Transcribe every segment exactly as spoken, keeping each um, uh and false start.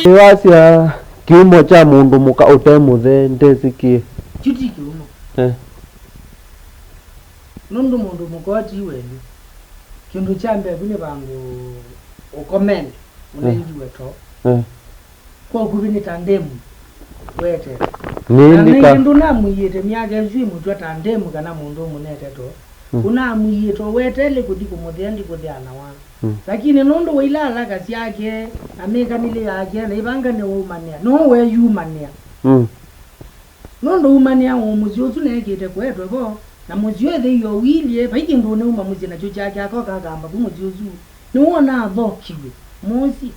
Nĩwasya kĩumo kya mũndũ mũka ũte mũthee ndesĩ kĩĩ. Kyu ti kĩumo. Eh. Nũndũ mũndũ mũka ti wenyu. Kĩndũ kya mbee vu nĩ vandũ ũkomene, ũnengiwe too. Eh. Kwa ũkuvĩ nĩ ta ndemu wete. Nĩ na ĩndĩ ka- nĩngĩ ndũnamwĩĩte myaka ĩsu ĩmũtw'a ta ndemu kana mũndũ ũmũnete too. Mm. Ũnamwĩĩte ũwetele kũthi kũmũthea ndikũthea na wa. Mm. Lakini nũndũ wa ila alaka syake, na mĩkanĩle yake, na ĩvanga nĩwaumanĩa, no weyumanĩa. Mm. Nũndũ umanĩa o mũsyĩ ũsu neekĩte kũetwe vo, na mũsyĩ ethĩiwe ũilye, vai kĩndũ ũneuma mũsyĩ nakyo kyake akoka akamba vu mũsyĩ ũsu. Nĩwona athokiw'e, mũsyĩ,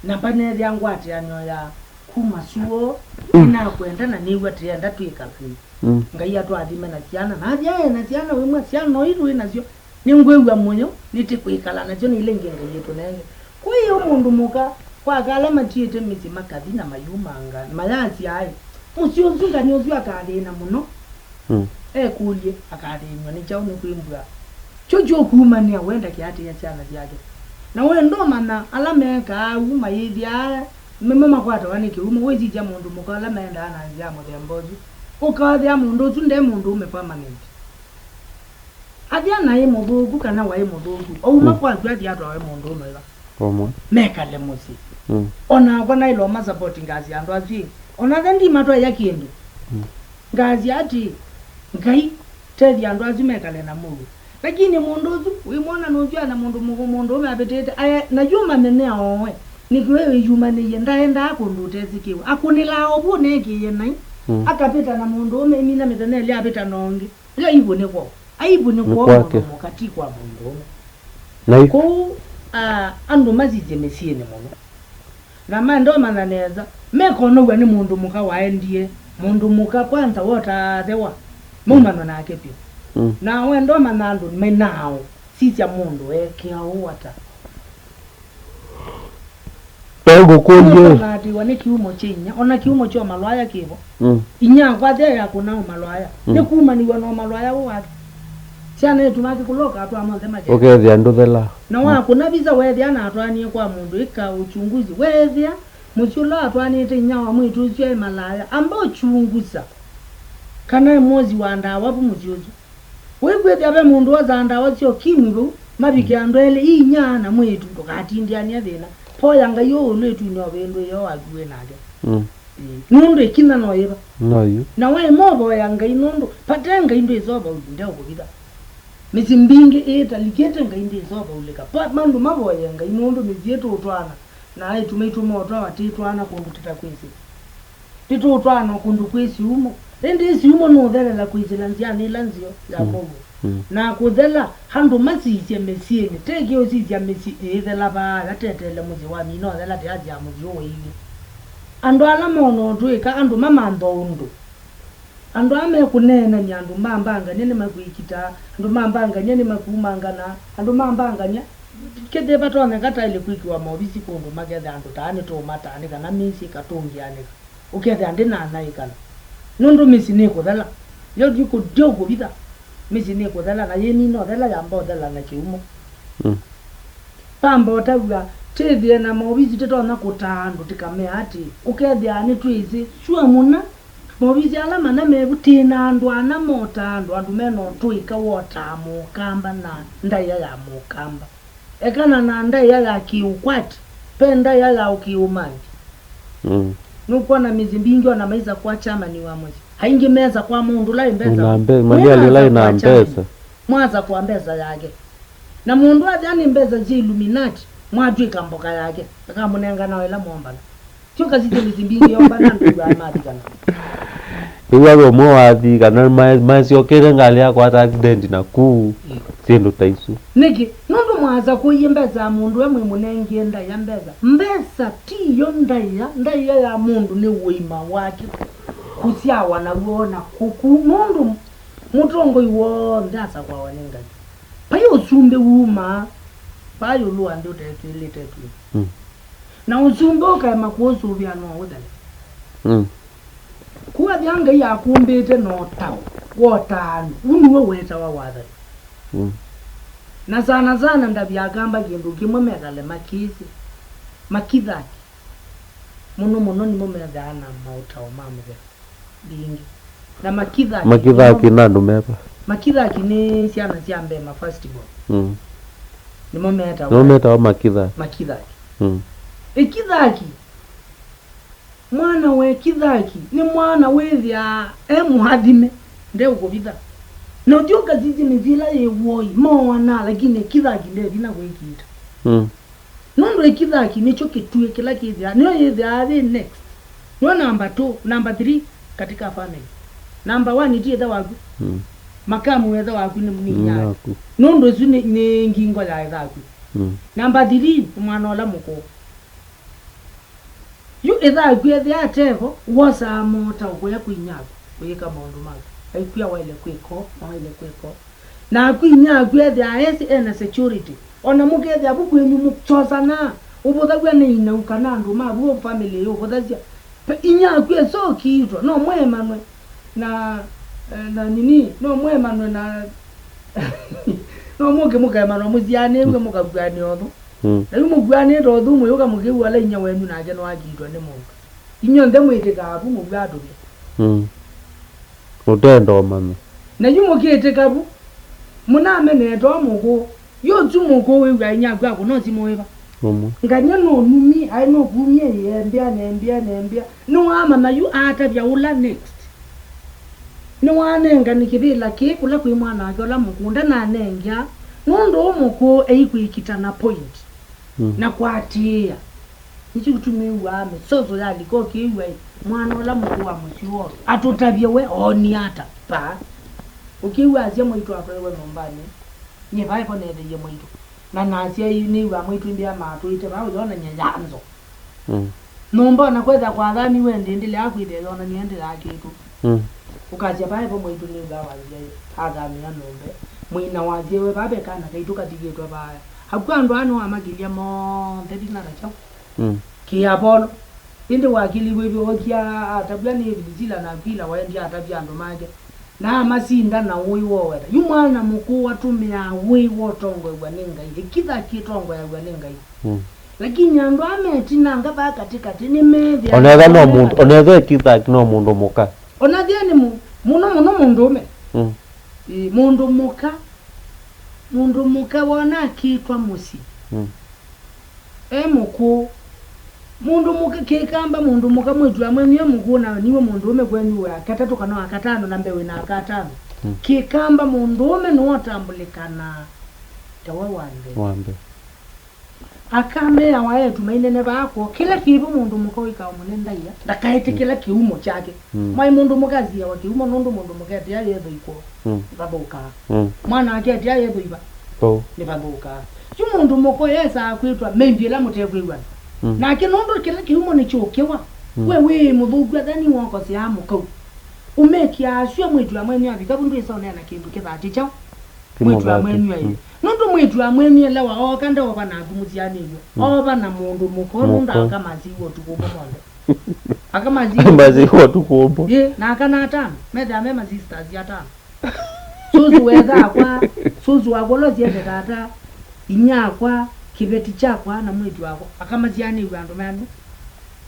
na mbanethĩa ngwatĩanĩo ya kuma suo, mm, nĩnakwenda na nĩw'a tĩenda twĩkalany'e. Mm. Ngai atũathime na syana, nathi ae na syana wĩmwa syana oitu wĩ nasyo. Nĩngwĩw'a mũyo, nĩtĩkwĩkala nasyo nĩ ila ingĩ Ngai ĩtũnenge. Kwĩ o mũndũ mũka, kwaka ala matiĩte mĩsyĩ makathi na mayumanga, mayasya aĩ, mũsyĩ ũsu ngani ũsu akathĩna mũno. Mm. Ekũlye, akathĩnw'a nĩ kyaũ nĩkwĩmbw'a? Kyo kyũkumanĩa wenda kĩatĩĩa syana syake. Na wenda ũmanya ala mekaa ũu mayĩthĩaa, nĩmo makwatawa nĩ kĩumo. Wĩsisya mũndũ mũka ala maendaa na nzĩa ya mũthemba ũsu, ũkathĩa mũndũ ũsu nde mũndũũme permanent. Athya naĩ mũthũku kana waĩ mũthũku, ouma, mm, kwaku athi atwawe mũndũũme va? Ũmwe. Mekale mũsyĩ. Mm. O nakwa naĩle ũmasapoti ngasya andũ asu ĩ. O nakwa ndimatwaĩa kĩndũ. Mm. Ngasya atĩ, Ngai, tethya andũ asu mekale na mũuo. Lakini mũndũ ũsu, wĩmwona nũsyaa na mũndũ mũkũ mũndũũme avĩtĩte, aya, na yu mamenea owe. Nĩkĩ we wĩyumanĩie, ndaendaa kũndũ ũtesĩ kĩw'ũ. Akũnĩlaa ovu ũneekĩie naĩ. Mm. Akavĩta na mũndũũme, ĩmina mĩthenya ĩlĩ avĩta na ũngĩ. Ĩla aibu nĩ kwoo. Aibu nĩ kwoo kwake. Mũndũ mũka ti kwa mũndũũme. Na i- Kũu, ah, andũ masisye mĩsyĩnĩ mũno. Na maenda ũmanya nesa, mekonow'a nĩ mũndũ mũka waendie, mũndũ mũka kwanza wotaa thewa, maumanwa nake vyũ. Mm. Na wenda ũmanya andũ nĩ mainaaũ, sisya mũndũ ekĩa ũũ ata. Tũngũkũlye. Mũndũ ũnaatĩĩwa nĩ kĩumo kya inyia, o na kĩumo kya ũmalwaya kĩvo. Mm. Inyia akwathĩa yakũna ũmalwaya. Mm. Nĩkumanĩw'a na ũmalwaya ũũ wake. Syana ĩtu makĩkũla ũkatwaa monthe makethĩa. Ũkethĩa ndũthela. Na wakũna visa weethĩa na atwaanie kwa mũndũ ĩka uchunguzi. Weethĩa mũsyĩ ũla watwaanĩte inyia wa mwĩĩtu ũsu aĩ malaya, amba uchunguza kana e mwosi wa ndawa vu mũsyĩ ũsu. Wĩkwĩthĩa ve mũndũ wosaa ndawa sya ũkimwi vau, mavike andũ elĩ, ii inyia na mwĩĩtu, ndũkatindĩanĩe thĩna. Poya Ngai ũũ ũlũ ĩtunĩ o vĩndũ ĩyo waku wĩ nake. Mm. Ĩĩ. Nũndũ ĩkinya no yĩva? No yu. Na waĩ movoya Ngai nũndũ vate Ngai ndwĩsova ũthi ndeũkũvitha. Mĩsyĩ mbingĩ ĩtalikĩte Ngai ndĩsova ulĩka. Pa, mandũ mavoye Ngai nũndũ mĩsyĩ tũũtwaana na aĩtu maitũ motwawa tĩtwaana kũndũ tũtakwĩsĩ. Nĩtũũtwaana o kũndũ kwĩ syumo. Ĩndĩ syumo nũũthelela kwĩsĩla nzĩanĩ ĩla nzeo ya, mm, mũuo. Mm. Na kũthela, andũ masisye mĩsyĩnĩ, teke ũsisya mĩsyĩ ĩĩthela vaa, yatetele mũsyĩ wamina ũthela, tĩasya mũsyĩ ũwailyĩ. Andũ ala mona ũtũĩka, andũ mamantha ũndũ. Andũ aa mekũneenany'a, andũ ma mbangany'a nĩmakwĩkitaa, andũ ma mbangany'a nĩmakumangana, andũ ma mbangany'a, kĩthĩ vatonyeka taĩle kwĩkĩwa maovisi kũndũ makethĩa andũ taa nĩtũũmataa nĩ kana mĩsyĩ ĩkatũngĩanĩka. Ũkethĩa ndĩnanaĩkana. Nũndũ mĩsyĩ nĩkũthela. Yo ndiũkũ-, ndiũkũvitha. Mĩsyĩ nĩkũthela, na yĩmina ũthela yamba ũthela na kĩumo. Mm. Vamba ũtavw'a, twĩthĩe na maovisi tũtonya kũtaa andũ tũkamea atĩĩ, ũkethĩa nĩtwĩsĩ, sua mũna, maovisi ala mana mevu, twĩ na andũ ana motaa andũ, andũ me na ũtũĩka wotaa mũkamba na ndaĩa ya mũkamba. Ekana na ndaĩa ya kĩũkwati, ve ndaĩa ya kĩũmanthi. Mm. Nũkwona mĩsyĩ mbingĩ ona maisa kwa chairman wa mũsyĩ. Aingĩ mesa kwa mũndũ ũla ĩ mbesa. Wĩna mbe-, maliali ũla ĩna mbesa. Mwasa kwa mbesa yake. Na mũndũ athĩa nĩ mbesa sya Illuminati, mwatw'ĩka mboka yake. Akamũnengana o ĩla mwombana. Syo kasisye mĩsyĩ mbingĩ yombana andũ ĩw'aa mathikana. Ĩw'a we ũmwe wathi kana ma-, masyokete ngalĩ yakwata accident na kuu, mm, syĩndũ ta isu. Nĩkĩ? Nũndũ mwasa kũie mbesa ya mũndũ we mwĩmũnengie ndaĩa mbesa. Mbesa tiyo ndaĩa, ndaĩa ya mũndũ nĩ ũima wake kũsyawa naw'o na kũku, nũndũ mũtongoi w'onthe asakũawa nĩ Ngai. Vai ũsumbĩ wumaa vaa ĩũlũ wa nthĩ ũtetw'ĩlĩte twĩ. Mm. Na ũsumbĩ ũkaema kũũsũvĩa no ũthele. Mm. Kũu athya Ngai akũmbĩte na ũtao wa ũtaanu. Ũu nĩw'o wetawa wathani. Mm. Na sana sana ndavya Akamba kĩndũ kĩmwe mekale makĩsĩ. Makithaki mũno mũno nĩmo methĩawa na maũtao ma mũthemba mbingĩ. Na makithaki Makithaki nĩmo na andũ meva? Makithaki nĩ syana sya mbee ma first born. Mm. Nĩmo metawa Nĩmo metawa makithaki. Makithaki. Mm. Ĩkithaki, mwana wa ĩkithaki nĩ mwana wĩthĩaa e mũathime, ndeũkũvitha. Na ũthi ũkasisya mĩsyĩ ĩla yĩ woi, moanaa, lakini ĩkithaki nde vinya kwĩkiita. Mm. Nũndũ ĩkithaki nĩkyo kĩtuĩ kĩla kĩthĩaa, nĩyo yĩthĩaa yĩ next. Nĩyo namba two, namba three katika family. Namba one ti ĩthe waku. Mm. Makamu wa ĩthe waku nĩ, nĩ Nĩ inyia. Nyaku. Nũndũ ĩsu nĩ, nĩ ngingo ya ĩthe waku. Mm. Namba three nĩ mwana ũla mũkũũ. Yu ĩthe waku ethĩa atevo, wosaa moota ũkũya kwĩ inyaku, ũyĩka maũndũ maku. Aikwĩa waĩle kwĩka ũũ, na waĩle kwĩka ũũ. Naku inyaku ethĩaa esĩ ena security. O na mũkethĩa vu kwenyu mũkyosanaa, ũvũthaw'a nĩ inau kana andũ ma vu, family ĩyo ũvũthasya. Pe-, inyaku esa ũkiitwa, no mweemanwe na, na nini, no mweemanwe na, no mũke mũkeemanwa mũsyaanĩw'e, mũkakuanĩa ũthũ. Mm. Na yu mũkuanĩte ũthũ, mũyũka mũkĩw'a ala inyia wenyu nake nĩwakiitwa nĩ mũndũ. Inyw'onthe mwĩtĩkaa vu mũvwatũvye. Mm. Ũtenda ũmanya. Na yu mũkĩtĩka vu, mũnamenete o mũkũũ. Yu ũsu mũkũũ wĩw'aa inyaku akũna ũsimũ wĩva? Ũmwe. Ngany'a nũnumie, aĩ nũkumie ĩembĩa, nembĩa, nembĩa. Nĩwamanya yu aatavya ũla next. Nĩwanengani kĩvĩla kĩĩ kũla kwĩ mwanake ũla mũkũũ, ndananengea, nũndũ ũ mũkũũ eikwĩkita na point, mm, na kũatĩĩa. Nĩkyo kĩtumi wĩw'aa mĩsoso yalika ũkĩw'a ĩ, mwana ũla mũkũũ wa mũsyĩ woo atũtavye we oonie ata vaa. Ũkĩw'a asya mwaitũ atwaĩwe nyũmbanĩ, nyie vaĩ vo neethĩie mwaitũ. Na nasya yu nĩw'aa mwaitũ ĩndĩ amatũĩte vaa ũyonany'a yanzo. Mm. Nyũmba ona kwetha kwathamiwe ĩndĩ ndĩlea kwĩthĩa yonany'a ĩndĩ yakĩtwe. Mm. Ũkasya vaĩ vo mwaitũ nĩw'aa wasya ĩ, athamĩa nyũmba. Mwĩna wasya we vaa ve kana kaitũ katigĩtwe vaa. Akw'a andũ aa nĩwamakilya monthe vinya na kyaũ. Mm. Kĩ Apolo. Ĩndĩ wakĩlĩw'e vyũ okie atavw'a nĩ Vilisila na Akwila, waendie atavya andũ make, na amasinda na ũĩ wa wetha. Yu mwana mũkũũ atũmĩaa ũĩ wa ũtongoew'a nĩ Ngai, ĩkitha kĩtongoew'a nĩ Ngai. Mm. Lakini andũ aa metinanga vaa katĩkatĩ nĩmethĩa onetha no mũndũ, onetha ĩkitha no mũndũ mũka. Onethĩa nĩ mũ-, mũno mũno mũndũũme. Mm. Ĩĩ, mũndũ mũka, mũndũ mũka wona akĩtwa mũsyĩ. Mm. E mũkũũ. Mũndũ mũka, kĩkamba mũndũ mũka mwĩĩtu wa mwenyu e mũkũũ na niwe mũndũũme kwenyu wa katatũ kana wa katano na mbee wĩ na aka atano. Mm. Kĩkamba mũndũũme nĩwe ũtambũlĩkanaa ta we wa mbee. Wa mbee. Aka meawa eĩtu mainenevaa kwoo, kĩla kĩvo mũndũ mũka wĩkaa ũmũne ndaĩa, ndakaetĩkĩla kĩumo kyake. Mm. Mwaĩ mũndũ mũka asiawa kĩumo nũndũ mũndũ mũka etĩa yetho ikwoo, mm, vathũkaa. Mm. Mwana wake etĩa yetho iva, oh, nĩvathũkaa. Yu mũndũ mũka esaa kwĩtwa mĩmbĩ ĩla mũtekwĩw'ana. Mm. Nake nũndũ kĩla kĩumo nĩkyũkĩwa, mm, we wĩ mũthũku athani wokoseaa mũkau. Ũmekĩaa sua mwĩĩtu wa mwenyu avika vu ndwĩsa ũneena kĩndũ kĩthatĩ kyaũ. Mwĩĩtu wa mwenyu aĩ. Mm. Nũndũ mwĩĩtu wa mwenyu elewa ooka ndeova naku mũsyaanĩw'e. Mm. Oova na mũndũ mũka nũndũ aka masiiwa ũtukũ ũmwe monthe. Aka masiiwa Masiiwa ũtukũ ũmwe. Ĩ, na aka na atano, methĩa me ma sisters atano. Susu wetha akwa, susu wakwa ũla ũsyete tata, inyia akwa, kĩveti kyakwa na mwĩĩtu wakwa. Aka masyaanĩw'e andũ meanĩ.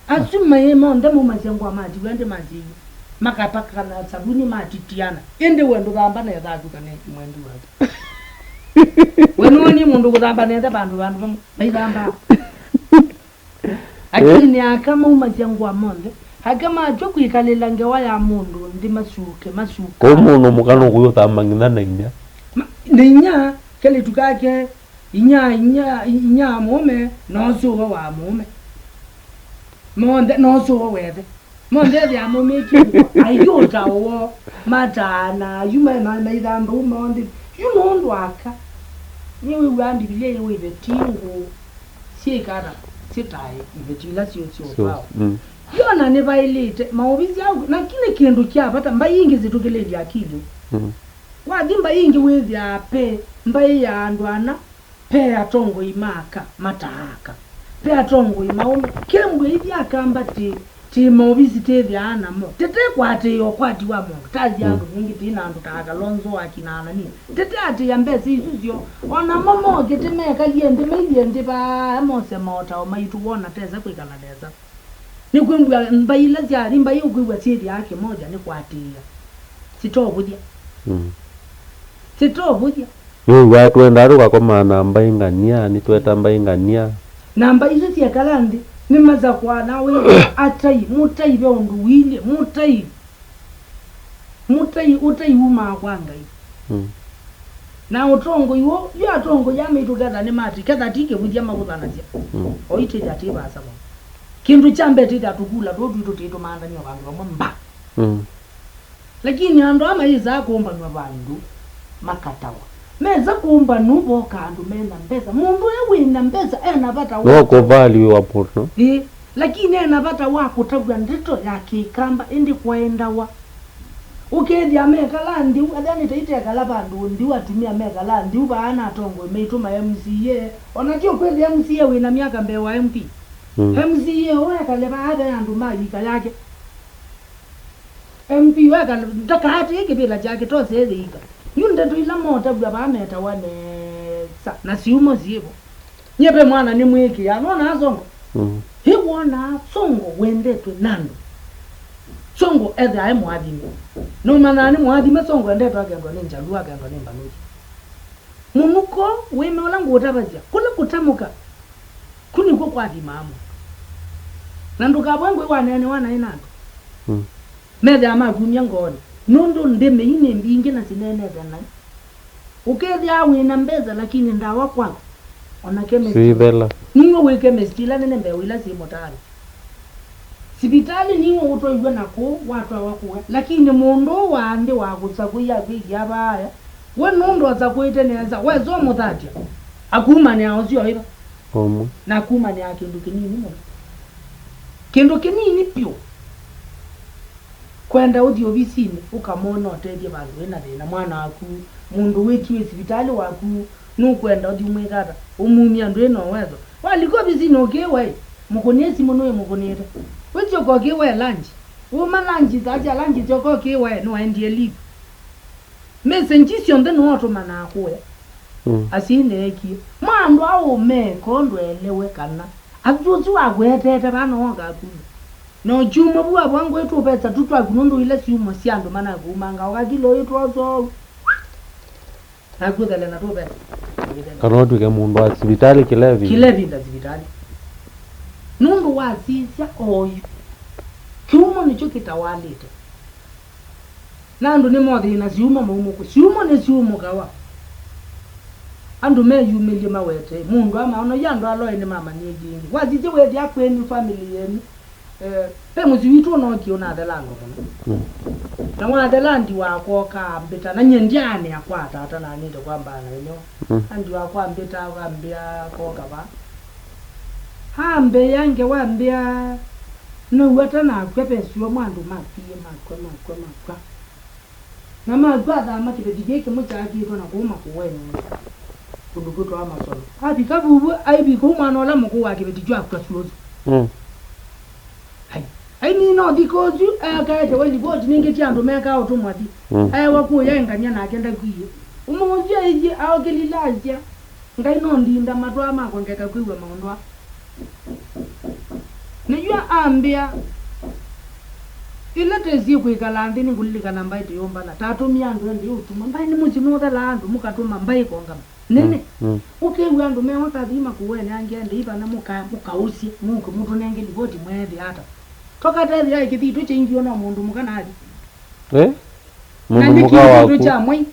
Asu maĩ monthe maumasya ngũa matiw'a ĩndĩ masyĩie, makapaka na savuni matitiana. Ĩndĩ we ndũthamba na ĩthaku kana mwendi waku. We nĩwonie mũndũ kũthamba na ĩthe vandũ vandũ vamwe maithambaa? Lakini aka maumasya ngũa monthe, aka matw'a kwĩkalĩla ngewa ya mũndũ nthĩ masuke, masuka. Kũu mũndũ mũka nũkũyũthamba nginya na inya. Ma-, na inya, kelĩtu kake, inya, inya, inya mũũme, na ũsũva wa mũũme. Monthe, na ũsũva wethe. Monthe ethĩaa maumĩtye ngũa. Ayu ũtao woo, mataanaa, yu ma-, ma-, maithamba u monthe. Yu nũndũ aka, nĩwĩw'aa Mbivilia yĩw'a iveti ngũũ syĩkana, syĩtae iveti ila syĩ, syĩ ũtao. Mm. Yu ona nĩvaĩlĩte, maovisi au, na kĩla kĩndũ kya vata, mbaĩ ingĩ syĩtũkĩlĩlye akili. Mm. Wathi mbaĩ ingĩ wĩthĩaa pe mbaĩ ya andũ ana, pe atongoi ma aka mataa aka, pe atongoi ma aũme. Kembwe ithi akamba ti, ti Ĩ maovisi tĩthĩaa namo. Tĩtekwatĩĩa ũkwati wa mũndũ. Tathi andũ ningĩ tĩ na andũ ta Kalonzo, akina Anania. Tĩteatĩĩa mbesa isu syo. O namo moke tĩmekalie nthĩ mailyĩ nthĩ vaa mose maotao maitũ wona tesa kwĩkala nesa. Nĩkwĩw'a mbai ila syathi mbai ũkwĩw'a syĩthĩaa kĩmoja nĩ kwatĩĩa. Sitovũthya. Mm. Sitovũthya. Nĩwĩw'aa twendaa tũkakomaa na mbaĩ ngania, nĩtweta mbaĩ ngania. Na mbaĩ isu syekala nthĩ, nĩmasakũaa na wĩ atai, mũtai ve ũndũ ũilyĩ, mũtai. Mũtai, ũtai wumaa kwa Ngai. Mm. Na ũtongoi ũũ, yu atongoi aa maitũ ketha nĩmati, ketha ti kĩvũthya mavũthanasya. Mm. O itĩthya ti vaasa mũno. Kĩndũ kya mbee tĩthya tũkula tũũ twitũ tĩtũmaandania vandũ vamwe mba. Mm. Lakini andũ aa mayĩsaa kũmbanw'a vandũ makatawa. Mesa kũmbanw'a voka andũ mena mbesa. Mũndũ ũla wĩna mbesa ena vata wa no kũvaliwa mũno. Ĩĩ, lakini ena vata wa kũtavw'a ndeto ya kĩkamba ĩndĩ kwaendawa. Ũkethĩa mekala nthĩu, ethĩa nĩ ta itekala vandũ nthĩu, atumĩa mekala nthĩu vaa na atongoi maitũ ma M C A, ona ti ũkwĩthĩa M C A wĩna myaka mbee wa M P. Mm. M C A ũũ ekale vaa ve andũ ma yika yake. M P weka ndakaatĩĩe kĩvĩla kyake tose yĩika. Yu ndeto ila motavw'a vaa metawa nesa na syumo syĩvo. Nyie ve mwana nĩmwĩkĩaa, nonaa Songo? Mm. Ĩ wonaa Songo wendetwe nĩ andũ? Songo ethĩae mũathime. Nũmanyaa nĩ mũathime, Songo endetwe akendwa nĩ Njaluo, akendwa nĩ Mbaluya. Mũnuko wĩme ũla ngũũtavasya, kũla kũtamũka, ku nĩkw'o kũathimaa mũndũ. Na ndũkavoe ngũĩ waneenewa naĩ na andũ. Mm. Methĩaa makumya ngoonĩ, nũndũ ndĩmei nĩ mbingĩ na sineenete naĩ. Ũkethĩaa wĩ na mbesa, lakini ndawa kwaku, ona chemist. Sithela. Nĩw'o wĩ chemist ila nene mbee wa ila syĩ mũtaanĩ. Sivitalĩ nĩw'o ũtwaiw'e na kũu watwawa kũya, lakini mũndũ ũũ wa nthĩ wa kũsakũia akwĩkĩa vaaya, we nũndũ asakũĩte nesa, wesa ũmũthatya, akumanĩaa ũseo ĩva? Ũmwe. Na akumanĩaa kĩndũ kĩnini mũno. Kĩndũ kĩnini vyũ. Kwenda ũthi ovisinĩ, ũkamwona ũtethye vandũ wĩna thĩna, mwana waku, mũndũ wĩkiwe sivitalĩ waku, nũkwenda ũthi ũmwĩka ata? Ũmumya ndwĩ na ũwezo. Walika ovisinĩ ũkĩĩwa ĩ, mũkũnĩe simũ nũĩmũkũnĩte. Wĩsyoka ũkĩĩwa ĩ lunch. Uma lunch, saa sya lunch syoka ũkĩĩwa ĩ, nĩwaendie leave. Message syonthe nĩwe ũtũmanaa kũya. Mm. Asyai neekie. Mwa andũ aa ũmeeka ũndũ elewe kana asu ũsu wakũetete vaa no ũkakuma. Na ũkyuma vu wavwa ngũĩ tũvesa tu twaku nũndũ ila syumo sya andũ manakũumanga ũkakila ũyĩtwa ũsoo. Naku ũthele na tũvesa. Kana ũtw'ĩke mũndũ wa sivitalĩ kĩla ĩvinda. Kĩla ĩvinda sivitalĩ. Nũndũ wasisya oyu. Kyumo nĩkyo kĩtawalĩte. Na andũ nĩmothĩna syumo maumũkũ. Syumo nĩsyumũkawa. Andũ meyumĩlye mawete. Mũndũ amaona yu andũ aloe nĩmamanyie ĩngĩ. Wasisya wethĩa kwenyu family yenyu. Eh, ve mũsyĩ witũ ũnookie ũnathela andũ mũno. Mm. Na wathela andi wakwa ũkambĩta, na nyie ndyaanĩa kwa tata nanĩte kwa mbaa na ĩneo. Mm. Andi wakwa ambĩta, akambĩa koka va. Ambĩa ngewa ambĩa, nau atanakw'a ve syũa mwa andũ makwie, makw'a, makw'a, makw'a. Na makw'a athama kĩveti kĩĩ kĩmwe kyaakĩtwe na kũu Makũwenĩ, kũndũ kwĩtawa Masolo. Avika vuvu, aivika ũu mwana ũla mũkũũ wa kĩveti kyu akw'a syũa ũsu. Mm. Ai, ai nĩ no thika ũsu, akaetewe livoti nĩngĩ ti andũ mekaa ũtũmwa thi. Mm. Aewa kũya engania nake ndakwie. Ũmwe ũsu aisye aokĩlile asya, Ngai no ndinda matwaa makwa ngeka kwĩw'a maũndũ aa. Nĩw'o ambĩa, ĩla tesie kwĩkala nthĩ nĩngũlilikana mbaĩ tũyũmbana. Tatũmie andũ ende ũtuma. Mbaĩ nĩ mũsyĩ nũthelaa andũ, mũkatũma mbaĩ ĩkongama. Nene. Mm, mm. Ũkew'a andũ mewa kathima kũwene angĩ ende ivana mũka-, mũkaũsye, mũke mũtũnenge livoti mweethĩa ata. Tũkatethĩa kĩthitũ kyaingiwe no mũndũ mũka nathi. Eh? Na mũndũ nĩ mũka kĩthitũ waku kya mwai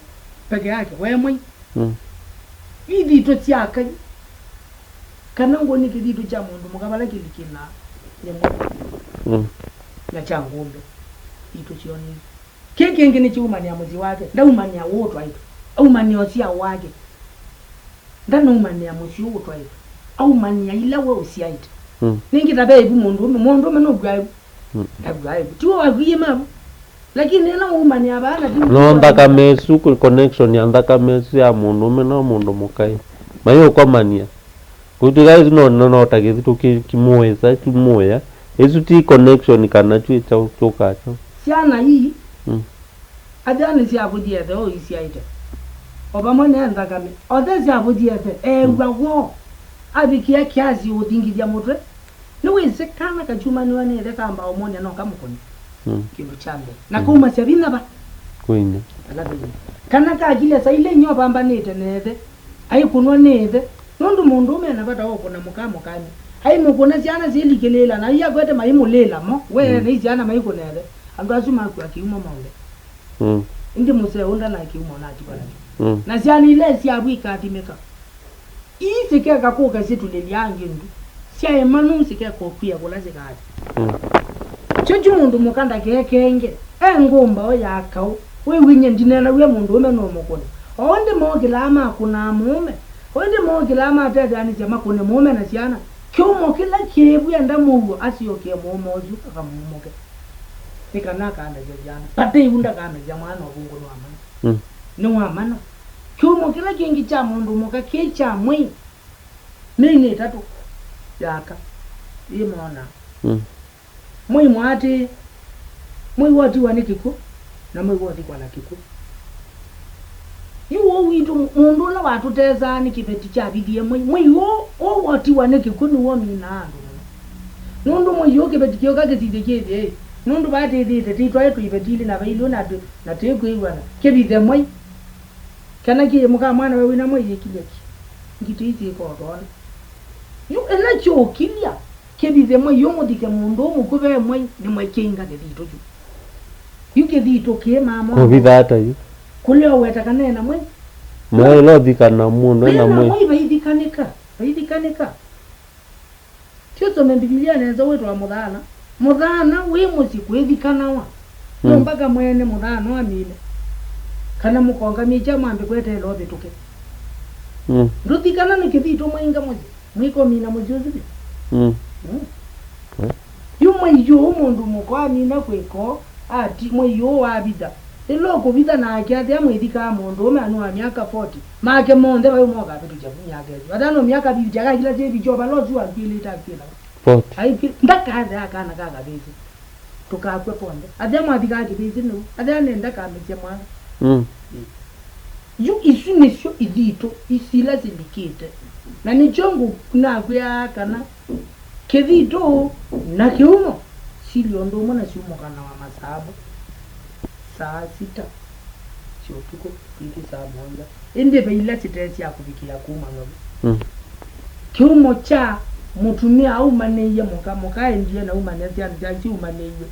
peke yake, we mwai. Mm. Ithitũ sya Akai. Kana ngũ nĩ kĩthitũ kya mũndũ mũka vala kĩlikĩlaa nĩ mwai. Mm. Na kya ngũmbe. Itũ syonei. Kĩĩ kĩngĩ nĩkyaumanĩa mũsyĩ wake. Ndaumanĩa ũũ ũtwaĩtwe. Aumanĩa ũsyao wake. Ndanaumanĩa mũsyĩ ũũ ũtwaĩtwe. Aumanĩa ila we ũsyaĩte. Mm. Nĩngĩ ta ve ĩvu mũndũũme. Mũndũũme nũkw'a ĩvu. Mm. Ndakw'a ĩvu. Tiwe wakwie mavu. Lakini ĩla waumanĩa vaa na ti no nthakame ĩsu, connection ya nthakame ĩsu ya mũndũũme na mũndũ mũkaĩ. Mayĩũkomania. Kũtw'ĩka ĩsu no, no, no ta kĩthitũ kĩ-, kĩmũĩsa, kĩmũĩa, Ĩsu ti connection kana twĩ kyaũ kyũkaa kyaũ? Syana ii, Mm. Athea nĩsyavũthie ĩthe ũisyaĩte, o vamwe ne nthakame. Othe syavũthie ĩthe, eew'a woo, avikĩa kĩasi ũthingithya mũtwe. Nĩwĩsĩ kana kakyumanĩwa nĩ ĩthe kamba ũmũnĩa no kamũkũne. Mm. Kĩndũ kya mbee. Na kaumasya vinya va? Kwĩnya. Vala vĩnya. Kana kakilya saile inyia ũvambanĩte na ĩthe, aikũnwa nĩ ĩthe. Nũndũ mũndũũme ena vata wa ũkũna mũka mũkany'a. Aimũkũna syana syĩlikĩlĩĩla, na ii akwete maimũlĩĩla mo, we mm. Na ii syana maikũna ĩthe. Andũ asu makw'a kĩumo monthe. Mm. Ĩndĩ mũseo ũũ ndana kĩumo natiwa nakyo. Mm. Na syana ila syavw'ĩka athimĩka. Ii sikeka kũka situlĩlya angĩ ndu. Syaema nũu sikeka ũkwia kũla sikatya. Mm. Kyo kyu mũndũ mũka ndakekenge, e ngũmbaũ ya kaũ. Wĩw'e nyie ndineenaw'a mũndũũme nũmũkũne. Oondĩ mookĩlaa makũnaa mũũme. Oondĩ mookĩlaa matetheanĩsya makũne mũũme na syana. Kĩumo kĩla kĩĩvu enda mũuo asyokie mũũme ũsu akamumũke. Nĩ kana akamesya syana. Vate ĩu ndakamesya mwana ũvũngũ nĩ wa mana. Mm. Nĩ wa mana. Kyumo kĩla kĩngĩ kya mũndũ mũka kĩ kya mwei, myei nĩ ĩtatũ ya aka yĩmona. Mm. Mwei mwaatĩĩe, mwei wotiwa nĩ kĩkw'ũ, na mwei wothikwa na kĩkw'ũ. Yu ũũ witũ, mũndũ ũla watũtesaa nĩ kĩveti kyavithie mwei. Mwei ũũ, ũũ wotiwa nĩ kĩkw'ũ nĩw'o ũminaa andũ mũno. Nũndũ mwei ũũ kĩveti kĩũka kĩsisye kĩthĩe, nũndũ vaa tĩthĩĩte tĩitwae tũiveti ilĩ na vailũ na tũ-, na tĩkwĩw'ana, kĩvithe mwei. Kana kĩĩ mũka mwana we wĩna mwei ĩkilya ki? Ngitĩ isi ĩkotona. Yu ĩla kyũkilya, kĩvithe mwei ũmũthike mũndũ ũmũkũve mwei, nĩ mwekĩinga kĩthitũ kyu. Yu kĩthitũ kĩĩ mama. Kũvitha ata yu? Kũlea ũweta kana ena mwei. Mwana ĩla ũthikana mũndũ ena mwei. Mwei vaithikanĩka, vaithikanĩka. Ti ũsome Mbivilia nesa wĩtwa mũthaana. Mũthaana wĩ mũsyĩ kwĩthikanawa. No mm. Mbaka mwene mũthaana amine. Kana mũkongamĩkya mwambe kweteela ũvĩtũke. Mm. Ndũthikana nĩ kĩthitũ mwainga mũsyĩ. Mwĩkomina mũsyĩ ũsu vyũ. Mm. Mm. Eh. Yu mwei ũũ mũndũ mũka amina kwĩko. Ati, mwei ũũ wavitha, ĩla ũkũvitha nake athea mwĩthikaa mũndũũme anũa myaka forty, make monthe vai ũmwe ũkavĩtũkya vu myaka ĩsu. Athea no myaka fifty, akakila syĩ vicho vala ũsu wakw'ĩlĩte akw'ĩla. Forty. Aikw'ĩ-, ndakathea kana ka kavĩsĩ. Tũkakw'a konthe. Athea mwathikaa kĩvĩsĩ nĩu. Athea nenda kamesya mwana. Mm. Yu isu nĩsyo ithitũ isi ila silikĩte. Na nĩkyo ngũ-, nakwĩaa kana Kĩthitũ na kĩumo syilye ũndũ ũmwe na syumũkanawa masaa amwe, saa sita sya ũtukũ kwĩthĩ saa mũonza, ĩndĩ ve ila site sya kũvikĩa kumanw'a vu. Mm. Kĩumo kya mũtumĩa aumanĩie mũka, mũka endie na umanĩa syana syake siumanĩiw'e.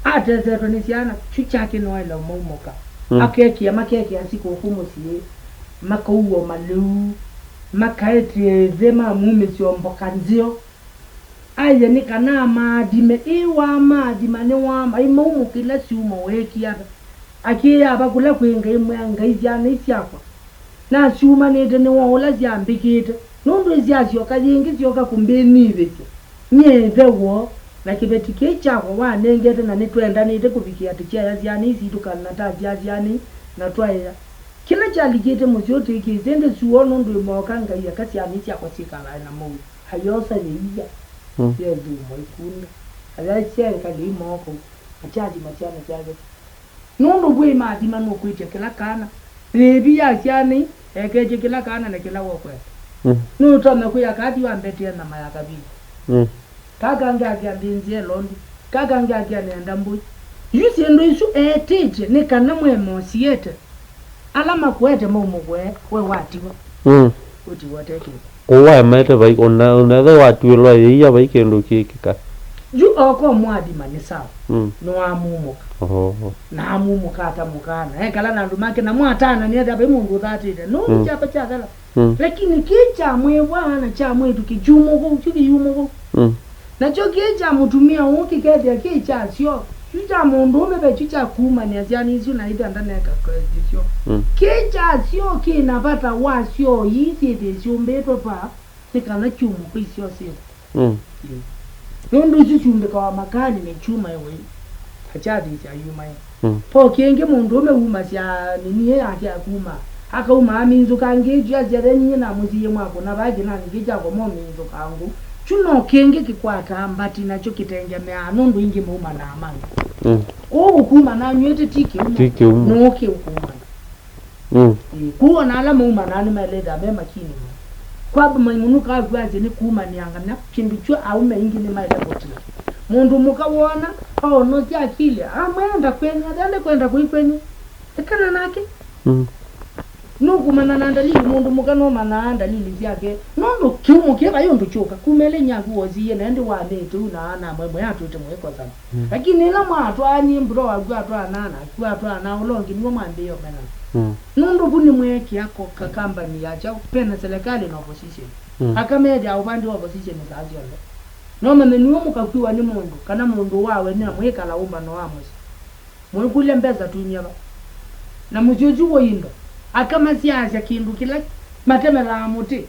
Atesetwe nĩ syana, kyu kyake noela ũmaumũka. Mm. Akekĩa, makekĩa sikũkũ mũsyĩ, makauwa malĩu, makaetee ĩthe mamumĩsya mboka nzeo. Aĩe nĩ kana amaathime, ĩ wamaathima nĩwama, aimaumũkĩla syumo weekie ata? Akĩĩa ava kũla kwĩ Ngai, mwĩa, Ngai, syana ii syakwa nasyumanĩte nĩ woo ũla syambĩkĩte, nũndũ ĩsyasyoka yĩngĩ syoka kũmbĩnyivĩsya nyie ĩthe woo, na kĩveti kĩĩ kyakwa wanengete, na nĩtwendanĩte kũvikĩa tũkyaya syana ii sitũ kana tasyaa syana ii na twaĩa. Kĩla kyalikĩte mũsyĩ ũtĩkĩsye, ĩndĩ sua nũndũ ĩmooka Ngai aka syana ii syakwa syĩkalae na mow'o. Ayoosa yĩia, mm, yethũmwa ĩkunda, ayaisya ekale imooko, akyaathima syana syake. Nũndũ wĩ maathima nũkwĩtya kĩla kana, yĩvi ya syana ii eketye kĩla kana na kĩla wokwenda. Mm. Nũtonya kwĩa kathi wambetee nyama ya kavili. Mm. Ka kangĩ akĩa mbĩnzĩa ĩlondu, ka kangĩ akĩa nenda mbũi. Yu syĩndũ isu eetĩtye nĩ kana mwemosiete. Ala makũete maumũkũe, we watiwa. Mm. Ũtiwa ũte kĩndũ. Kũu waemaete vai, ona, ona ethĩwa watuĩlwa yĩia vai kĩndũ kĩkĩka. Yu oka ũmwathima nĩ sawa. Mm. Nĩwamumũka. Oho. Na amumũka atamũkaa na ekala na andũ make, namo atana nĩethĩa vai mũndũ ũthatĩte. Nũndũ, mm, kyapa kyathela. Mm. Lakini kĩĩ kya mwĩĩ vaa na kya mwĩĩtu kĩkyumũkũ, kyu kĩyumũkũ. Mm. Nakyo kĩĩ kya mũtumĩa ũũ kĩkethĩa kĩ kya syoo, kyu kya mũndũũme ve kyu kya kumanĩa syana isu na ĩthe ndaneka kwĩsyo. Mm. Kĩĩ kya syoo kĩ na vata wa syoo ii syĩthĩe syũmbĩtwe vaa nĩ kana kyumũkũ isyoo syĩthwe. Mm. Ĩĩ. Nũndũ isu syumbĩkawa makanĩ na ikyumaĩwa yu, akyathĩĩsya ayumaĩa. Mm. Po kĩngĩ mũndũũme wumasya nini ĩ yake akuma, akauma aminzũka angĩ ĩtu yasya ve ninyie namũsiie mwakũna vaa kĩnanĩ kĩ kyakwa mominzũka ngũ, Kyu no kĩngĩ kĩkwataa mbati, nakyo kĩtengemeaa nũndũ ingĩ maumanaa mangĩ. Mm. Kwoou ũkumana anyw'ĩte ti kĩumo. Ti kĩumo. Nũũ kĩũkumana? Mm. Ĩĩ, kwoou ona ala maumanaa nĩmaĩlĩte me makini mũno. Kwamba maimũnũka akwasya nĩ kumanĩangana kĩndũ kyu, aũme aingĩ nĩmaĩle kũtina. Mũndũ mũka wona aonosya akili, amwenda kwenya, athele kwenda kũikwenya. Ekana nake. Mm. Nũkumana na ndalili, mũndũ mũka nũmanaa ndalili syake. Nũndũ kĩumo kĩ vai ũndũ kyũka. Kuma ĩla inyaku wosiie na ĩndĩ wanĩte u na ana amwe mwe atwĩte mũikosana. Mm. Lakini ĩla mwatwaanie mbura waku atwaana naku atwaana ũla ũngĩ nĩw'o mwambĩĩe ũmena. Mm. Nũndũ vu nĩmweekĩa ko-, ka-, kambani ya kyaũ, vena serikali na opposition. Mm. Aka methĩawa ũvande wa opposition saa syonthe. No manye nĩw'o mũkakw'ĩwa nĩ mũndũ, kana mũndũ wawe nĩ amwĩkala ũmbano wa mũsyĩ. Mwĩkũlya mbesa tumya va? Na mũsyĩ ũsu wĩ indo. Aka masyaasya kĩndũ kĩla matemelaa mũtĩ.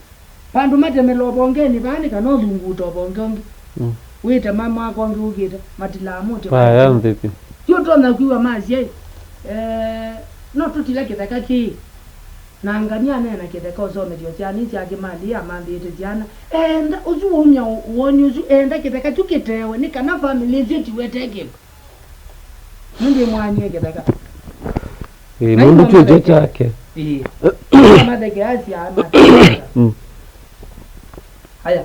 Vandũ matemela ũvongenĩ vaa nĩ kana ũthunguta ũvonge ũngĩ. Mm. Wĩtema mwaka ũngĩ ũkĩte, matilaa mũtĩ. Vaya nthĩ vyũ. Yu ũtonya kwĩw'a masya ĩ, eh, no tũtile kĩtheka kĩĩ. Na ngania aneena kĩtheka ũsomethyo syana ii syake mali amambĩĩte syana. Enda ũsu waumya woni ũsu, enda kĩtheka kyu kĩtewe nĩ kana famĩlĩ ĩsu ĩtiwe ĩte kĩndũ. Nĩndĩmwaanie kĩtheka. Ĩĩ, na mũndũ ĩno kyũkyo matheke- kyake. Ĩĩ. Matheke asya ana. Mm. Aya.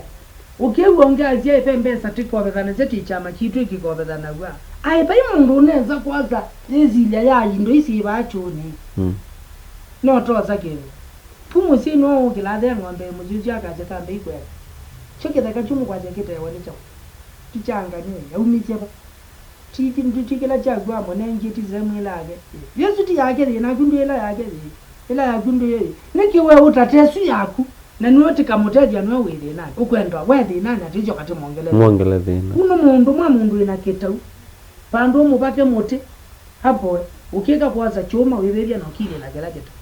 Ũkĩw'a ũngĩ asya ĩve mbesa tĩkovethanasya ti kyama kitũ ĩkĩkovethanaw'a. Aĩ vai mũndũ ũnesa kwosa yĩsilya ya indo isi ivaa kyũnĩ. Mm. No tosa kĩndũ. Pu mũsyĩ no ũkĩla athe ng'ombe mũsyĩ ũsu akasya kambei kwenda. Kyo kĩtheka kyu mũkwasya kĩtewe nĩ kyaũ? Ti kya ngania, yaumisye va? Ti kĩndũ ti kĩla kyaku amũnengie, ti sehemu ĩla yake. Yesu ti yake yĩ, naku ndwĩ ĩla yake yĩ. Ĩla yaku ndwĩ yĩ. Nĩkĩ we ũtate ĩsu yaku? Na nĩwe tĩkamũtethya nĩwe wĩ thĩnanĩ. Ũkwendwa we thĩnanĩ atĩ kyoka tĩmwongele thĩna. Mwongele thĩna. Ũnũ mũndũ mwa mũndũ wĩna kĩtau. Vandũ ũmũvake mũtĩ, avoe, ũkĩka kwosa kyũma wĩvĩvya na ũkilĩla kĩla kĩtau.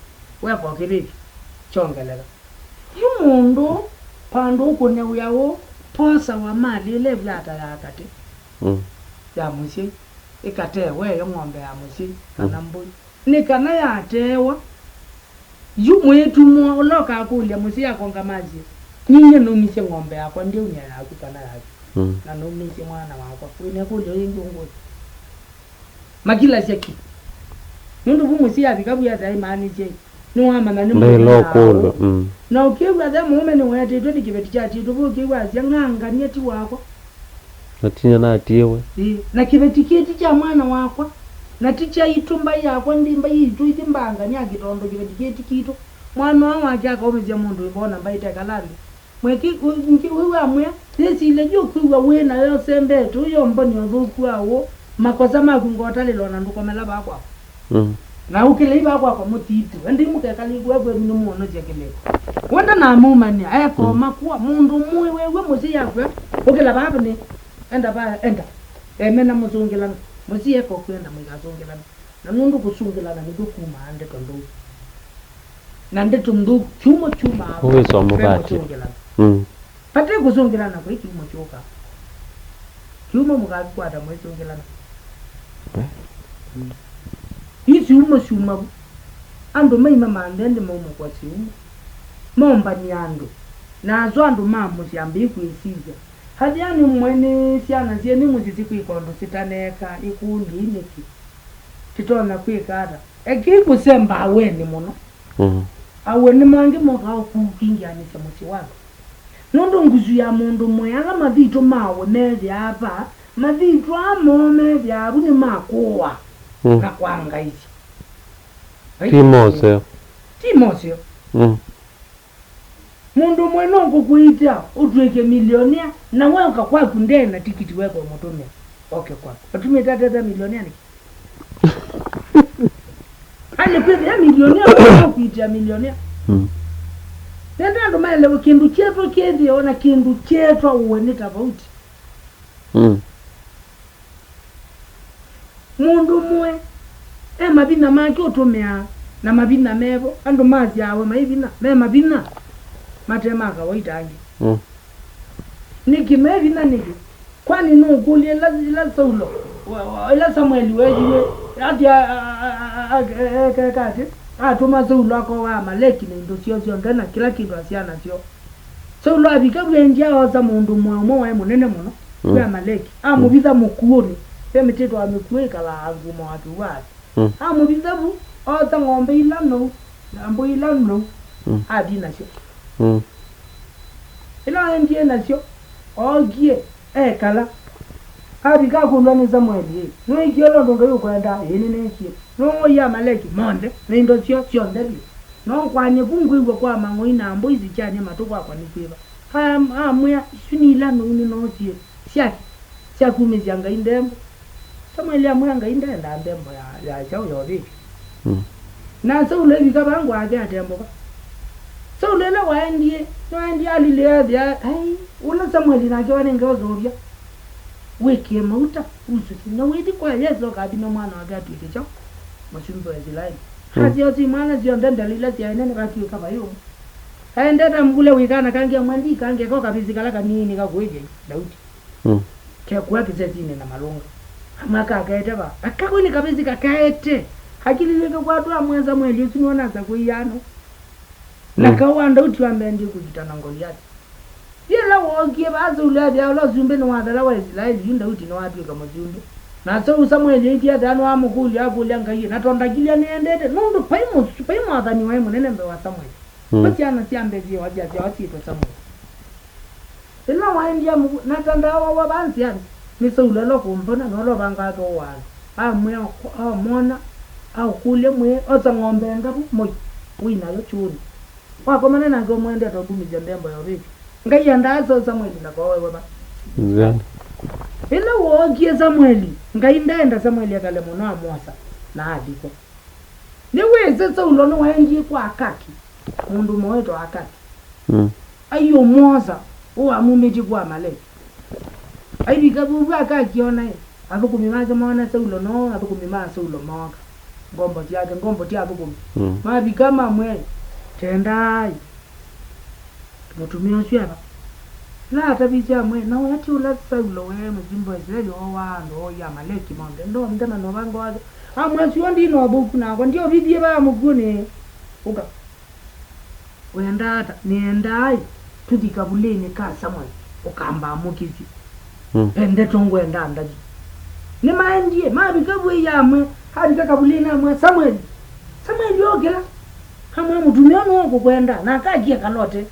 Weka ũkĩvĩvya, kyongeleka. Yu mũndũ, vandũ ũkũne wĩa ũũ, posawa mali ĩla ĩvlata ya katĩ. Mm. Ya mũsyĩ, ĩkatewe yo ng'ombe ya mũsyĩ, kana mm, mbũi. Nĩ kana yateewa, yu mwĩĩtu mũa ũla ũkakũlya mũsyĩ akonga masye, ninyie naumisye ng'ombe yakwa, ndyaumya yaku kana yaku. Mm. Na naumisye mwana wakwa. Wĩna ĩkũlyo yĩngĩ ũngũlya? Makilasya ki. Nũndũ vu mũsyĩ avika vu ethĩa aimaanisye nĩwamanya nũndũ ndaĩla ũkũlwa. Mm. Na ũkĩw'a athe mũũme nĩweetĩtwe nĩ kĩveti kyatiĩtwe vu, ũkĩw'a asya, ng'angania ti wakwa. Na tinya natiĩwe. Ĩĩ, na kĩveti kĩĩ ti kya mwana wakwa, na ti kyaitũ, mbai yakwa ndi mbai yitũ ithi mbangania kĩ tondũ kĩveti kĩĩ ti kitũ. Mwana ũũ wake akaũmĩsya mũndũ ĩmbona mbai tekala nthĩ. Mwĩki, ũ-, ngi-, wĩw'a amwĩa, yĩsilya yu ũkwĩw'a wĩ nayo ũsembete, ũyũ mboni ũthũku wa ũũ, makosa maku ngotalĩlwa na ndũkomela vaa kwakwa. Mm. Na ũkĩlei vaa kwakwa mũthithu, endei mũkekale ikuo kwenu nĩmũonosya kĩlĩko. Wenda namumania, ekoma mm, kũa, mũndũ mũĩ wew'a mũsyĩ yakw'a, ũkĩla vaa nĩ, enda vaa, enda. Emena mũsũngĩlana, mũsyĩ eka ũkwenda mũikasũngĩlana. Na nũndũ kũsũngĩlana nĩkw'o kumaa ndeto nthũku. Na ndeto nthũku, kyumo kyumaa ũwĩsa ve mũthatya. Kũsũngĩlana. Mm. Vate kũsũngĩlana kwĩ kyumo kyũka. Kyumo mũkakikwata mwĩsũngĩlana. Eh? Mm. Yu syumo syuma vu. Andũ maima manthe nthĩ maumũkwa syumo. Mombany'a andũ. Na asu andũ ma mũsyĩ ambĩĩ kwĩsisya. Athĩani mwe nĩ syana syenyu mũsyĩ sikwĩka ũndũ sitaneeka, ikundi nĩkĩ? Titonya kwĩka ata? Ekei kũsemba aweni mũno. Mm. Aweni mangĩ mokaa kũkingĩanĩsya mũsyĩ waku. Nũndũ ngusu ya mũndũ mũĩ ala mathitũ mawe methĩaa va, mathitũ aa moo methĩaa vu nĩ ma kũũa mm, na kwangaisya. Ti moseo. Ti moseo. Mm. Mũndũ ũmwe no kũkũita ũtw'ĩke milionea, na we ũka kwaku ndee na tikiti weka ũmũtũmĩa oke kwaku. Atũmĩte atethya milionea nĩkĩ? Aile kwĩthĩa milionea, no kũitĩa milionea. Mm. Nenda andũ maelewe kĩndũ kyeetwa kĩthĩo na kĩndũ kyeetwa ũwe nĩ tofauti. Mm. Mũndũ ũmwe e mavinya make ũtũmĩaa, na mavinya mevo, andũ masyawa mai vinya, me mavinya mate ma kawaita angĩ. Mm. Nĩkĩ me vinya nĩkĩ? Kwani nũkũlye ĩla, ĩla Saulo, wa, wa, ĩla Samueli weekiw'e, ati a, a, a, a, a, e, e, eka atĩ, atũma Saulo akowa Amaleki na indo syoo syonthe na kĩla kĩndũ asya nakyo? Saulo avika vu, endie oosa mũndũ mũe ũmwe waĩ mũnene mũno, mm, kwĩ Amaleki. Mm. Amũvitha mũkuũnĩ. Ve mĩtĩ ĩtawa mĩkuũ ĩkalaa ngumo wa kĩw'ũ athi. Mm. Amũvitha vu, oosa ng'ombe ila nou, na mbũi ila nou, mm, athi nasyo. Mm. Ĩla aendie nasyo, ookie, ekala. Avika akũlw'a nĩ Samueli, "Ĩ, nĩwĩkie ũla ũndũ Ngai ũkwenda?" "Ĩĩ, nĩnĩkie." "Nũũie Amaleki monthe na indo syoo syonthe vyũ. Nũkwany'e vu ngwĩw'a kwa mang'oi na mbũi sikyany'a matũ kwakwa nĩ kwĩva?" Am-, amwĩa, "Isu nĩ ila nou nĩnoosie. Syake, sya kumĩsya Ngai nthembo." Samueli amwĩa, "Ngai ndendaa nthembo ya, ya kyaũ yovĩtw'e." Mm. Na Saulo aivika vaa ngũa yake atembũka. Saulo ĩla waendie, nĩwaendie alilĩe ethĩa, ai, ũla Samueli nake wanenge ũseũvya, wĩkĩe mauta, usũsye, na wĩthi kwa Yese ũkathime mwana wake atw'ĩke kyaũ? Mũsumbĩ wa Isilaeli. Mm. Asyosi imwana syonthe ndela ila syaĩ nene vatw'ĩka vai ũmwe. Aendete amũkũlya wĩ kana kangĩ, amwĩa, "Ndikange ko kavĩsĩ kala kanini kakũĩthya Daudi." Mm. Kekũa kĩsesinĩ na malũnga. Amwe akakeete va? Akakwe nĩ kavĩsĩ kakaete. Akililye kĩkwatũ amwĩa Samueli ũsu nĩwe nasa kũiano. Na, mm, kaũ wa Daudi wambendie kũkita na Ngoliathi. Yĩla wookie vaa Saulo ethĩa ũla ũsumbĩ nĩwathela wa Isilaeli, yu Daudi nĩwatw'ĩka mũsumbĩ. Na Sau-, Samueli aithi ethĩa nĩwamũkũlya, akũlya Ngai, na tondakilya nĩendete, nũndũ vai mũsu-, vai mwathani waĩ mũnene mbee wa Samueli. Mm. Vo syana sya mbee syĩwa syasyawa syĩtwe Samueli. Ĩla waendie mũvu, na ta ndaawawa vaa nzĩanĩ, nĩ Saulo ũla ũkũmbona, na ũla ũvanga wake ũwaana. Amwĩa, amwona, aũkũlya mwĩĩ, "Osa ng'ombe ngavu mũi, ũi nayo kyũũnĩ." Wakomana nake ũmwendete ũkumĩsya nthembo ya ũvĩtyo. Ngai endaa Sa-, Samueli ndakaoewe va? Nzĩanĩ. Ĩla wookie Samueli, Ngai ndaenda Samueli ekale mũno, amwosa, na athikwa. Nĩwĩsĩ Saulo nĩwaendie kwa Akaki, mũndũ ũmwe wĩtawa Akaki. Mm. Aiũmwosa, ũamumĩtye kwa Amaleki. Aivika vu Akaki ona ĩ, athũkũmi make moona Saulo, no athũkũmi ma Saulo mooka. Ngombo syake, ngombo ti athũkũmi. Mm. Mavika mamwĩa, "Tendaai." Mũtumĩa ũsu eva? Ĩla atavisye amwĩa, "Na ũya ti ũla Saulo we, mũsumbĩ wa Isilaeli, wooaa andũ ooie Amaleki monthe, ndonthe na nũvanga wake?" Amwĩa, "Sio, ndi na ũthũku nakwa, ndiovithie vaa mũkuũnĩ. Ũka." "Wendaa ata?" "Nĩendaa-ĩ, tũthi kavulĩnĩ ka Samueli, ũkambamũkĩsye. Mm. Ve ndeto ngwenda ndavye." Nĩmaendie, mavika vu ĩya amwe, avika kavulĩnĩ amwe, "Samueli! Samueli, ũkĩla!" Amwĩa, "Mũtumĩa ũũ nũkũkwenda, na akakie kalote."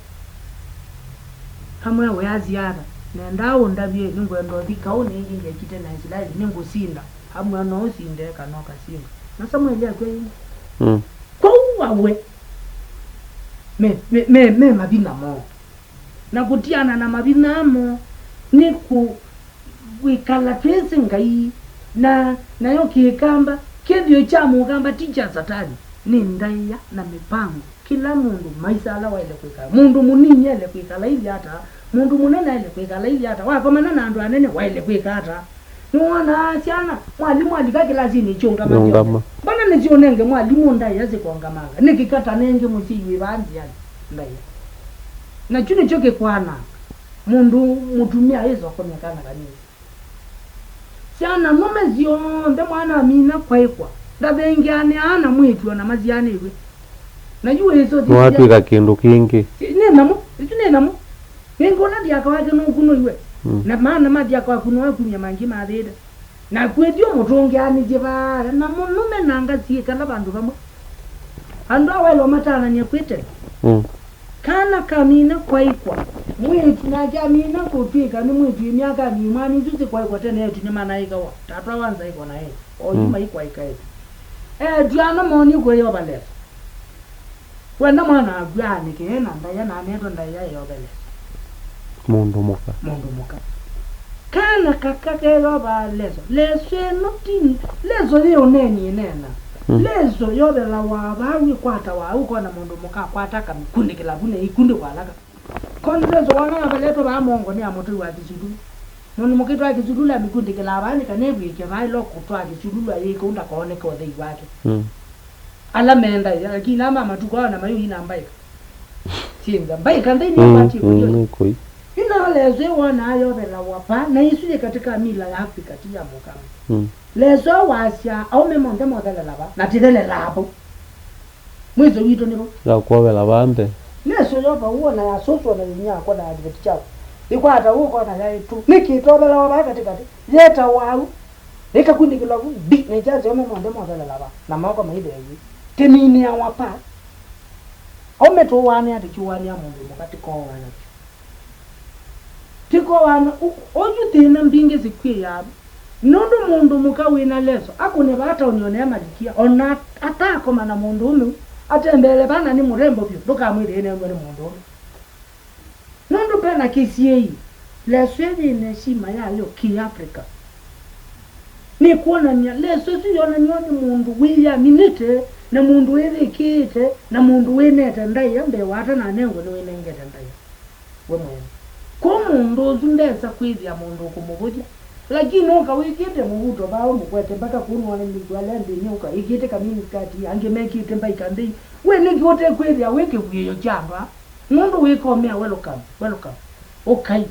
Amwĩa, "Weasya ata?" "Nendaa ũndavye, nĩngwenda ũthi kaũnĩ ĩngĩ ngekite na Isilaeli, nĩngũsinda." Amwĩa, "No ũsinde kana ũkasinda." Na Samueli akw'a ĩngĩ. Mm. Kwoou awe me, me, me, me mavinya moo. Na kũtiana na mavinya moo nĩ kũ-, kwĩkala twĩsĩ Ngai. Na, nayo kĩkamba, kĩthĩo kya mũkamba ti kya Satani, nĩ ndaĩa na mĩpango. Kĩla mũndũ maisa ala waĩle kwĩkala. Mũndũ mũnini aĩle kwĩkala ilye ata? Mũndũ mũnene aĩle kwĩkala ilye ata? Wakomana na andũ anene waĩle kwĩka ata? Nĩwonaa syana, mwalimũ alika kĩlasinĩ ikyũngama. Yũngama. Syonthe. Mbona nĩsyũnenge mwalimũ ndaĩa syĩkũngamanga? Nĩkĩ katanenge mũsyai wĩ vaa nzĩanĩ ndaĩa? Na kyu nĩkyo kĩkwananga mũndũ mũtumĩa ĩsokomya kana kanini. Syana nũme syonthe mwana amina kwaĩkwa, ndathengeanĩaa na mwĩĩtu o na masyaanĩw'e. Na yu wĩsũthĩsya. Nĩwatw'ĩka kĩndũ kĩngĩ. Nĩ namo, isu nĩ namo. Nĩngona ndyaka wake nũkunũiwe. Mm. Na maana ma ndyaka wakunũwa kumya mangĩ mathĩĩte. Na kwĩthyo mũtũngeanĩsye vaa, na mũnũme na ngasi ĩkala vandũ vamwe. Andũ aa waĩle ũmatanany'a kwĩ tene. Mm. Kana kamina kwaĩkwa, mwĩĩtu nake amina kũtw'ĩka nĩ mwĩĩtu ĩ myakanĩ, imwana isu sikwaĩkwa tene, eĩtu nĩmanaĩkawa, tatwa wa nzaĩko na eĩtu, oyu, mm, maikwaĩka eĩtu. Eĩtu ana moonie kwĩyova leso. Wenda mwana akw'a anĩkĩe na ndaĩa na anetwe ndaĩa ĩyove leso. Mũndũ mũka. Mũndũ mũka. Kana kaka keyovaa leso. Leso ĩno ti leso yĩ ũneni ĩneena. Mm. Leso yovelawa vaa wĩkwatawa au, ũkona mũndũ mũka akwata akamĩkundĩkĩla vu na ĩikundĩkwa alaka. Kono leso wona yoveletwe vaa mongo nĩ ya mũtũi wa kĩsululu. Mũndũ mũka ĩtwaa kĩsululu amĩkundĩkĩlaa vaa nĩ kana ĩvw'ĩke vaa ĩla ũkũtwaa kĩsululu ayĩka ũu ndakoneke ũthei wake. Mm. Ala me ndaĩa, lakini ala ma matukũ aa na mayũi na mbaĩka. Syĩnza mbaĩka nthĩnĩ wa, mm, party, mm, kũyũi. Nĩ kũi. Yu nayo leso ĩ wonaa yovelawa vaa, na isu yĩ katĩ ka mila ya Afrika, ti ya Mũkamba. Mm. Leso wasya aũme monthe mothelela vaa, na tĩthelelaa vau. Mwĩso witũ nĩ vau. Ya kwovela vaa mbee. Leso Yova ũu, o na ya sũsũ, o na ya inyia wakwa, na ya kĩveti kyakwa. Ĩkwata ũu, ũkona yaĩ tu. Nĩkĩ ĩtothelawa vaa katĩkatĩ? Yĩtawa au. Ĩkakunĩkĩlwa vu, mbi, na ikyasya ũme monthe mothelela va, na moko maithea yu. Kĩminĩawa pa. Aume tũũaanĩa, tũkyũaanĩa mũndũ mũka, tĩkooana. Tĩkooana, ũ-, oyu thĩna mbingĩ sikwĩyaa vu. Nũndũ mũndũ mũka wĩ na leso, akũne vaa taoni o na emalikia, o na atakoma na mũndũũme ũu, atembeele vaa na nĩ mũrembo vyũ, ndũkamwĩthĩe nĩendwa nĩ mũndũũme. Nũndũ ve na kĩsiĩĩi, leso ĩyĩ yĩ na heshima yayo kĩ-Africa. Nĩkwonany'a leso ĩsu yonanywa nĩ mũndũ wĩyaminĩte, na mũndũ wĩthĩkĩĩte, na mũndũ wĩnete ndaĩa mbee wa atananengwe nĩwĩnengete ndaĩa we mwene. Kwoou mũndũ ũsu ndesa kwĩthĩa mũndũ ũkũmũvũthya. Lakini ũka wĩkĩte mũvuto vaa ũmũkwete mpaka kũu nĩwona nĩkwalea nthĩnĩ, ũka wĩkĩte kamini skati, angĩ mekĩte mbaika nthei. We nĩkĩ ũtekwĩthĩa wĩ kĩvuĩo kya andũ aa? Nũndũ wĩkomea, welcome, welcome. Ũkai.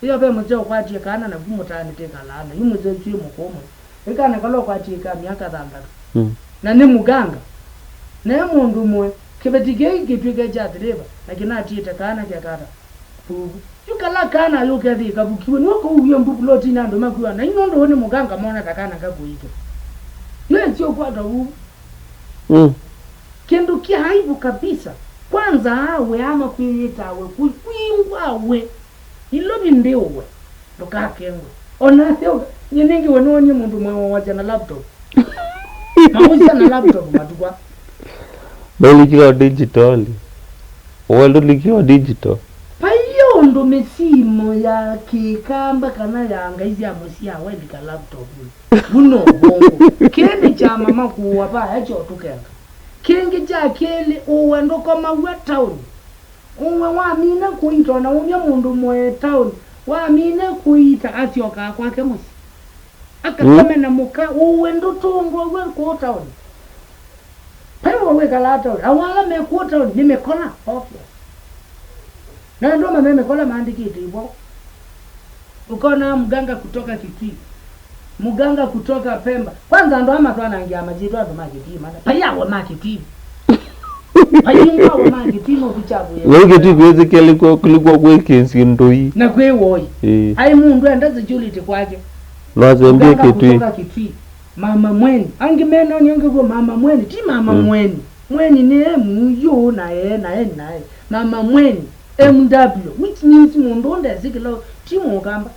Ĩyo ve mũseo ũkwatie kana, naku mũtaanĩte ĩkalaa, na yu mũseo ũsu wĩ mũkũũ mũno. Ĩ kana kala ũkwatie ka myaka thanthatũ. Mm. Na nĩ mũganga. Na e mũndũ ũmwe, kĩveti kĩĩ kĩtw'ĩke kya thĩlĩva, na kĩnatiĩte kana kekata. Vuvu. Yu kala kana yũkethĩa kavukiwe, nĩwe kũuwie mbuku lotinĩ andũ makuaa, na yu nũndũ ũũ nĩ mũganga mona ta kana kakũĩte. Yu esi ũkwata vuvu. Mm. Kĩndũ kya aibu kabisa. Kwanza awe ama kwĩyĩtawe, kwingwawe. Ilovi ndĩũwe. Ndũkakengwe. O na athĩ, nyie nĩngĩ we nĩwonie mũndũ mwewoasya na laptop? Maũsya na laptop matukwa. Ndũlikiwa digital. Ũwe ndũlikiwa digital. Vaiĩ ũndũ mĩsimũ ya kĩkamba kana ya ngai sya mũsyĩ awe lika laptopnĩ. Vu no ũvũngũ. Kĩĩ nĩ kyama makũũa vaya kyo tũkenga. Kĩngĩ kya kelĩ, ũwe ndũkomaw'a taoni. Ũwe wamina kũita, o na umya mũndũ mũee taoni, wamina kũita, asyokaa kwake mũsyĩ. Akakome na mũka, ũwe ndũtũngwaw'a kũu taoni. Vai ũwe wĩkalaa taoni. Awala me kũu taoni, nĩ mĩkola, obvious. Na andũ amwe me mĩkola maandĩkĩte ivo. Ũkona mganga kutoka Kitui. Mganga kutoka Pemba. Kwanza andũ aa matwanangĩa masyĩtwa andũ ma Kitui mana. Vai awe ma Kitui. Vai ngwawe ma Kitui no kuchabu ye. Leo Kitui kwĩsĩkĩa likuo, likuo kwĩ kĩnsi ndũi. Na kwĩ woi. Ĩĩ. Ai mũndũ enda security kwake. No asembie Mganga Kitui. Kutoka Kitui. Mama Mweni. Angĩ mena ũnyonge kuo Mama Mweni. Ti Mama Mweni. Mweni nĩ M U na E na N na E. Mama Mweni. M W, which means mũndũ ũndesĩ kĩla ti mũkamba.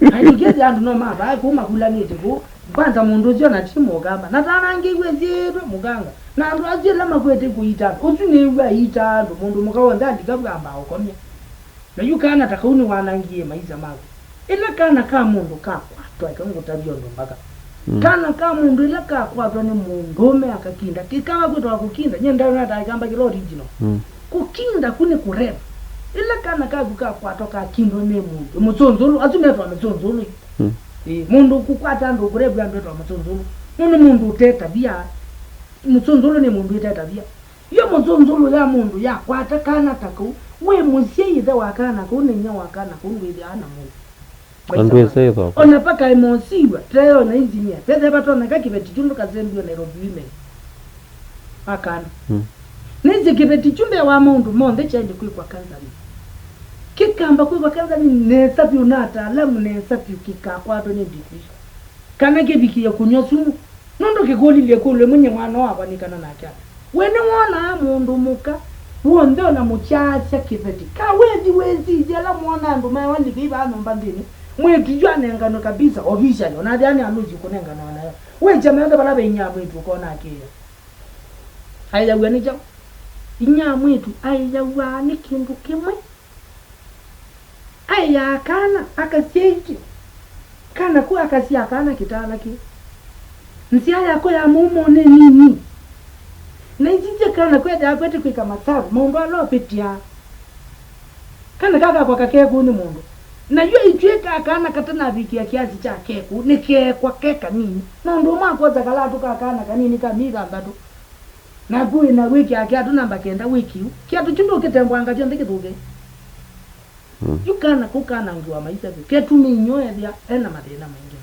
Na ndũkethĩa andũ no mavaa kũu makulanĩte kũu. Kwanza mũndũ ũsu ona ti mũkamba. Na tanangĩiwe syĩtwe mũkanga. Na andũ asu ĩla makwete kũita andũ. Ũsu nĩw'a aita andũ. Mũndũ mũka w'onthe alika vu ambaa ũkomya. Na yu kana ta kau nĩwanangie maisa maku. Ĩla kana ka mũndũ kakwatwa, eka ngũtavye ũndũ mbaka. Mm. Kana ka mũndũ ĩla kakwatwa nĩ mũndũũme akakinda, kĩkawa kwĩtawa kũkinda, nyie ndaona ta kamba kĩla original. Mm. Kũkinda ku nĩ kũreva. Ĩla kana kaku kakwatwa kakindwa nĩ mũndũ, mũsũnzũlũ, asu metawa mĩsũnzũlũ. Mm. Ĩĩ, mũndũ kũkwata andũ kũrevw'a andũ etawa mũsũnzũlũ. Nũndũ nĩ mũndũ ũtetavya. Mũsũnzũlũ nĩ mũndũ ũtetavya. Yo mũsũnzũlũ ya mũndũ yakwata kana ta kau, wĩ mũsyai ĩthe wa kana kau na inyia wa kana kau ndwĩthĩawa na mũndũ. Andũ ĩsa ĩthokwa. Ona pakae mosiwa, teyo na injinia, vethĩa vatonyeka kĩveti kyu ndũkasembiwe Nairobi Women. Akana. Mm. Nĩsĩ kĩveti kyu mbee wa maũndũ monthe kyaĩle kwĩkwa kanzani. Kĩkamba kwĩkwa kanzani nesa vyũ na ataalamu nesa vyũ kĩkakwatwe nĩ depression. Kana kĩvikĩe kũnyw'a sumu. Nũndũ kĩkũlilye ĩkũlyo ĩmwe, nyie mwana ũũ avanĩkana nake ata? We nĩwonaa mũndũ mũka w'onthe o na mũkyaasya kĩveti? Ka wethi wĩsisye ala mwona andũ maewa livei vaa nyũmba nthĩnĩ, mwĩĩtu yu anenganwe kabisa, officially, o na athĩa nĩ alũsi kũnenganwa nayo? Wĩkya metho vala ve inyia mwĩĩtu ũkona akĩĩa. Aĩaw'a nĩ kyaũ? Inyia mwĩĩtu aĩaw'a nĩ kĩndũ kĩmwe. Aĩaa kana akasyaĩtye. Kana ku akasyaa kana kĩtala kĩ. Nzĩa yako ya mũumo nĩ nini. Na isisye kana kwethĩakwete kwĩka masavu, maũndũ ala ũvĩtĩaa. Kana kakakwa kakekũũ nĩ mũndũ. Na yu aitw'ĩka kana katanavikĩa kĩasi kya kekũũ, nĩkeekwa ke kanini. Na ũndũ ũmwe akwosa kalatũ ka kana kanini ka myei thanthatũ. Naku wĩ na wĩkĩa kĩatũ namba kenda wĩ kĩu. Kĩatũ kyu ndũkĩtembwanga kyonthe kĩthũke. Mm. Yu kana kau kanangiwa maisa vyũ. Ketumi inyuo ethĩa ena mathĩna maingĩ.